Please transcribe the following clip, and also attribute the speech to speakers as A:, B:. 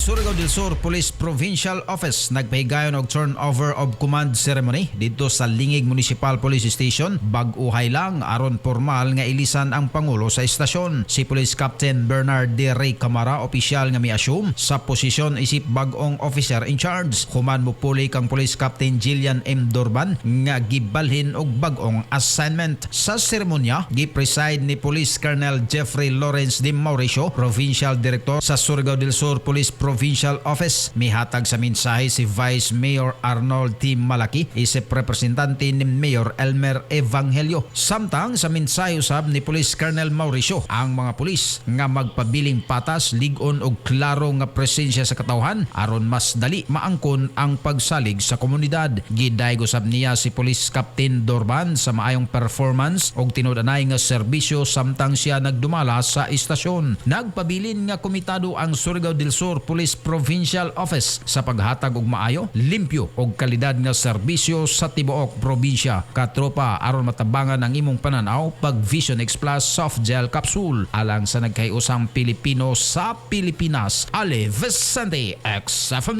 A: Surigao del Sur Police Provincial Office nagpahigayon og turnover of command ceremony didto sa Lingig Municipal Police Station bag-uhay lang aron formal nga ilisan ang pangulo sa istasyon. Si Police Captain Bernard D. Ray Camara opisyal nga mi-assume sa posisyon isip bag-ong officer in charge. Human mopuli kang Police Captain Jillian M. Durban nga gibalhin og bag-ong assignment. Sa seremonya, gi-preside ni Police Colonel Jeffrey Lawrence D. Mauricio, Provincial Director sa Surigao del Sur Police Provincial Office. Mihatag sa mensahe si Vice Mayor Arnold T. Malaki isip representante ni Mayor Elmer Evangelio. Samtang sa mensahe usab ni Police Colonel Mauricio, ang mga pulis nga magpabiling patas, lig-on og klaro nga presensya sa katawhan aron mas dali maangkon ang pagsalig sa komunidad. Gidayeg usab niya si Police Captain Dorban sa maayong performance og tinud-anay nga serbisyo samtang siya nagdumala sa istasyon. Nagpabilin nga komitado ang Surigao del Sur Police Provincial Office sa paghatag og maayo, limpyo og kalidad nga serbisyo sa tibuok probinsya. Katropa, aron matabangan ang imong pananaw, pag Vision X Plus Soft Gel Capsule alang sa nagkahiusang Pilipino sa Pilipinas. Ale Vicente, XFM.